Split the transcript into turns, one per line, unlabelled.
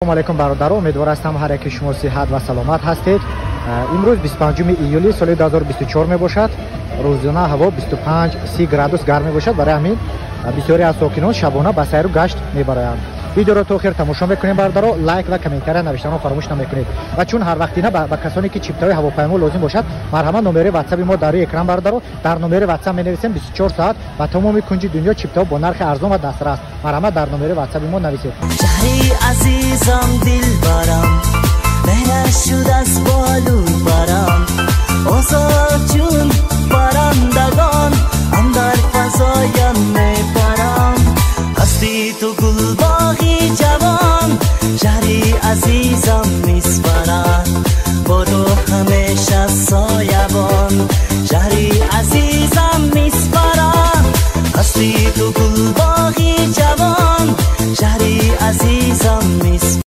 Ассалому алайкум, бародаро. Умедвор ҳастам, ҳар яке шумо сиҳат ва саломат ҳастед. Имрӯз 25 июли соли 2024 мебошад. Рӯзона ҳаво 25-30 градус гарм мебошад. Барои ҳамин бисёре аз сокинон шабона ба сайру гашт мебароянд. Видеоро то охир тамошо мекунем, бародаро. Лайк ва комментария навиштанро фаромӯш намекунед. Ва чун ҳар вақтина ба касоне ки чиптаҳои ҳавопаймо лозим бошад, марҳамат, номери ватсаби мо дар рӯи экран, бародаро. Дар номери ватсап менависем, 24 соат ба тамоми кунҷи дунё чиптаҳо бо нархи арзон ва дастрас. Марҳамат, дар номери ватсаби мо нависед.
Шаҳри азизон.